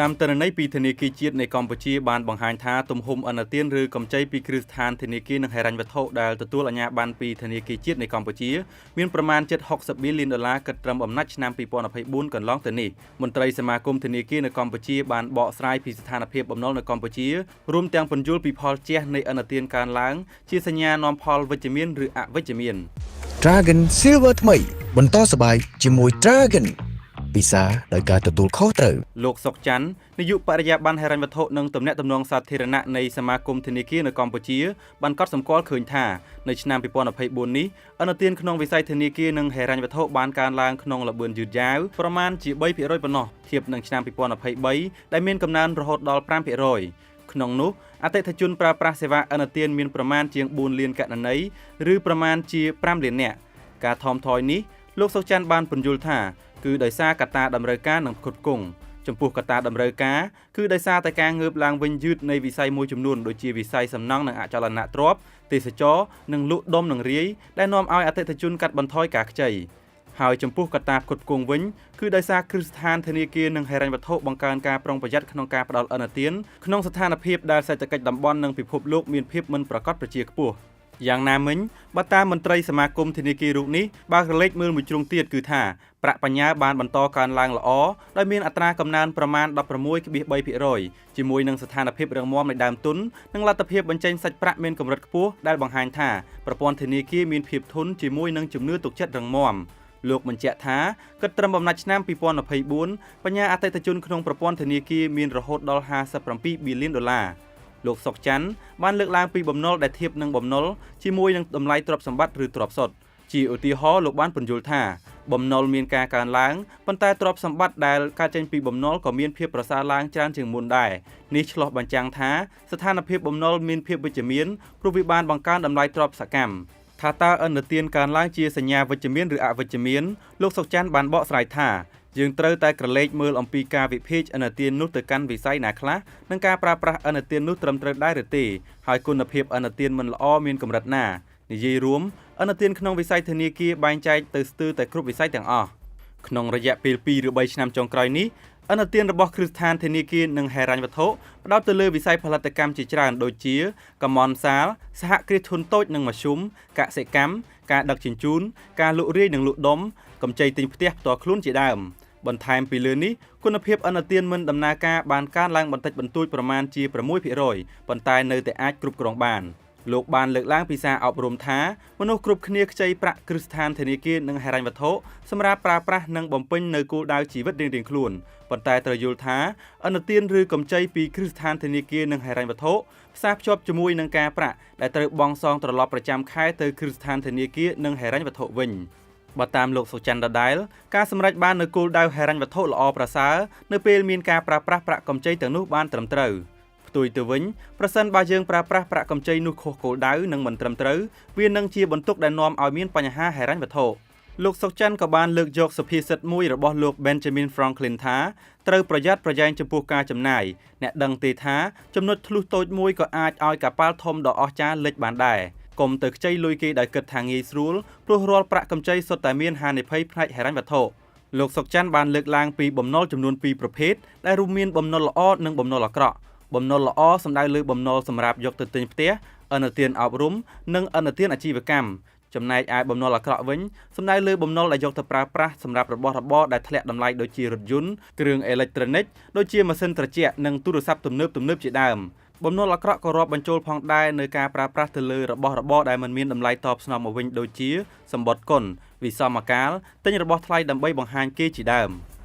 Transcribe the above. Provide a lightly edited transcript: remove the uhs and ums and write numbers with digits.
តាមទិន្នន័យពីធនាគារជាតិនៃកម្ពុជាបានបង្ហាញថាទំហំឥណទានឬកម្ចីពីគ្រឹះស្ថានធនាគារនិងហិរញ្ញវត្ថុដែលទទួលអាជ្ញាប័ណ្ណពីធនាគារជាតិនៃកម្ពុជាមានប្រមាណជិត60ប៊ីលានដុល្លារគិតត្រឹមអំណាច់ឆ្នាំ2024កន្លងទៅនេះមន្ត្រីសមាគមធនាគារនៅកម្ពុជាបានបកស្រាយពីស្ថានភាពបំណុលនៅកម្ពុជារួមទាំងពន្យល់ពីផលជះនៃឥណទានកើនឡើងជាសញ្ញានាំផលវិជ្ជមានឬអវិជ្ជមាន Dragon Silver ថ្មី បន្តសប្បាយជាមួយ Dragon ពិសាដោយការទទួលខុសត្រូវ លោកសុកច័ន្ទនាយកបរិយាបន្នហិរញ្ញវត្ថុនិងទំនាក់ទំនងសាធារណៈនៃសមាគមធនាគារនៅកម្ពុជាបានកត់សម្គាល់ឃើញថានៅឆ្នាំ2024នេះឥណទានក្នុងវិស័យធនាគារនិងហិរញ្ញវត្ថុបានកើនឡើងក្នុងល្បឿនយឺតយ៉ាវប្រមាណជា3%ប៉ុណ្ណោះធៀបនឹងឆ្នាំ2023ដែលមានកំណើនរហូតដល់5%ក្នុងនោះអតិថិជនប្រើប្រាស់សេវាឥណទានមានប្រមាណជាង4លានករណីឬប្រមាណជា5លាននាក់ការថមថយនេះលោកសុកច័ន្ទបានពន្យល់ថាគឺដោយសារកត្តាតម្រូវការនិងផ្គត់ផ្គង់ចំពោះកត្តាតម្រូវការគឺដោយសារតែការងើបឡើងវិញយឺតនៃវិស័យមួយចំនួនដូចជាវិស័យសំណង់និងអចលនទ្រព្យទេសចរនិងលក់ដុំនិងរាយដែលនាំឲ្យអតិថិជនកាត់បន្ថយការខ្ចីហើយចំពោះកត្តាផ្គត់ផ្គង់វិញគឺដោយសារគ្រឹះស្ថានធនាគារនិងហិរញ្ញវត្ថុបង្កើនការប្រុងប្រយ័ត្នក្នុងការផ្ដល់ឥណទានក្នុងស្ថានភាពដែលសេដ្ឋកិច្ចតំបន់និងពិភពលោកមានភាពមិនប្រាកដប្រជាខ្ពស់យ៉ាងណាមិញបើតាមមន្ត្រីសមាគមធនាគាររូបនេះបើក្រឡេកមើលមួយជ្រុងទៀតគឺថាប្រាក់បញ្ញើបានបន្តកើនឡើងល្អដោយមានអត្រាកំណើនប្រមាណ16.3%ជាមួយនឹងស្ថានភាពរឹងមាំនៃដើមទុននិងលទ្ធភាពបញ្ចេញសាច់ប្រាក់មានកម្រិតខ្ពស់ដែលបង្ហាញថាប្រព័ន្ធធនាគារមានភាពធន់ជាមួយនឹងជំនឿទុកចិត្តរឹងមាំលោកបញ្ជាក់ថាគិតត្រឹមបំណាច់ឆ្នាំ2024បញ្ញាអតិថិជនក្នុងប្រព័ន្ធធនាគារមានរហូតដល់57ប៊ីលានដុល្លារលោកសុកច័ន្ទបានលើកឡើងពីបំណុលដែលធៀបនឹងបំណុលជាមួយនឹងតម្លៃទ្រព្យសម្បត្តិឬទ្រព្យសុទ្ធជាឧទាហរណ៍លោកបានពន្យល់ថាបំណុលមានការកើនឡើងប៉ុន្តែទ្រព្យសម្បត្តិដែលកើតចេញពីបំណុលក៏មានភាពប្រសើរឡើងច្រើនជាងមុនដែរនេះឆ្លុះបញ្ចាំងថាស្ថានភាពបំណុលមានភាពវិជ្ជមានព្រោះវាបានបង្កើនតម្លៃទ្រព្យសកម្មថាតើឥណទានកើនឡើងជាសញ្ញាវិជ្ជមានឬអវិជ្ជមានលោកសុកច័ន្ទបានបកស្រាយថាយើងត្រូវតែក្រឡេកមើលអំពីការវិភាគឥណទាននោះទៅកាន់វិស័យណាខ្លះនិងការប្រើប្រាស់ឥណទាននោះត្រឹមត្រូវដែរឬទេហើយគុណភាពឥណទានមិនល្អមានកម្រិតណានិយាយរួមឥណទានក្នុងវិស័យធនាគារបែងចែកទៅស្ទើរតែគ្រប់វិស័យទាំងអស់ក្នុងរយៈពេល2ឬ3ឆ្នាំចុងក្រោយនេះឥណទានរបស់គ្រឹះស្ថានធនាគារនិងហិរញ្ញវត្ថុផ្ដោតទៅលើវិស័យផលិតកម្មជាច្រើនដូចជាកម្មន្តសាលសហគ្រាសធុនតូចនិងមធ្យមកសិកម្មការដឹកជញ្ជូនការលក់រាយនិងលក់ដុំកម្ចីទិញផ្ទះផ្ទាល់ខ្លួនជាដើមបន្ថែមពីលើនេះគុណភាពឥណទានមិនដំណើរការបានកើនឡើងបន្តិចបន្តួចប្រមាណជា6%ប៉ុន្តែនៅតែអាចគ្រប់គ្រងបានលោកបានលើកឡើងពីសារអប់រំថាមនុស្សគ្រប់គ្នាខ្ចីប្រាក់គ្រឹះស្ថានធនាគារនិងហិរញ្ញវត្ថុសម្រាប់ប្រើប្រាស់និងបំពេញនៅគោលដៅជីវិតរៀងៗខ្លួនប៉ុន្តែត្រូវយល់ថាឥណទានឬកម្ចីពីគ្រឹះស្ថានធនាគារនិងហិរញ្ញវត្ថុផ្សារភ្ជាប់ជាមួយនឹងការប្រាក់ដែលត្រូវបង់សងត្រឡប់ប្រចាំខែទៅគ្រឹះស្ថានធនាគារនិងហិរញ្ញវត្ថុវិញបើតាមលោកសុច័ន្ទដដែលការសម្រេចបាននូវគោលដៅហិរញ្ញវត្ថុល្អប្រសើរនៅពេលមានការប្រើប្រាស់ប្រាក់កម្ចីទាំងនោះបានត្រឹមត្រូវផ្ទុយទៅវិញប្រសិនបើយើងប្រើប្រាស់ប្រាក់កម្ចីនោះខុសគោលដៅនិងមិនត្រឹមត្រូវវានឹងជាបន្ទុកដែលនាំឲ្យមានបញ្ហាហិរញ្ញវត្ថុលោកសុកច័ន្ទក៏បានលើកយកសុភាសិតមួយរបស់លោក Benjamin Franklin ថាត្រូវប្រយ័ត្នប្រយែងចំពោះការចំណាយអ្នកដឹងទេថាចំណុចធ្លុះតូចមួយក៏អាចឲ្យកប៉ាល់ធំដ៏អស្ចារ្យលិចបានដែរកុំទៅខ្ចីលុយគេដោយគិតថាងាយស្រួលព្រោះរាល់ប្រាក់កម្ចីសុទ្ធតែមានហានិភ័យផ្នែកហិរញ្ញវត្ថុលោកសុកច័ន្ទបានលើកឡើងពីបំណុលចំនួន2ប្រភេទដែលរួមមានបំណុលល្អនិងបំណុលអាក្រក់បំណុលល្អសំដៅលើបំណុលសម្រាប់យកទៅទិញផ្ទះឥណទានអប់រំនិងឥណទានអាជីវកម្មចំណែកឯបំណុលអាក្រក់វិញសំដៅលើបំណុលដែលយកទៅប្រើប្រាស់សម្រាប់របស់របរដែលធ្លាក់តម្លៃដូចជារថយន្តគ្រឿងអេឡិចត្រូនិកដូចជាម៉ាស៊ីនត្រជាក់និងទូរស័ព្ទទំនើបៗជាដើមបំណុលអាក្រក់ក៏រាប់បញ្ចូលផងដែរនៅការប្រើប្រាស់ទៅលើរបស់របរដែលមិនមានតម្លៃតបស្នងមកវិញដូចជាសម្បត្តិកុនវិសមកាលទិញរបស់ថ្លៃដើម្បីបង្ហាញគេជាដើម។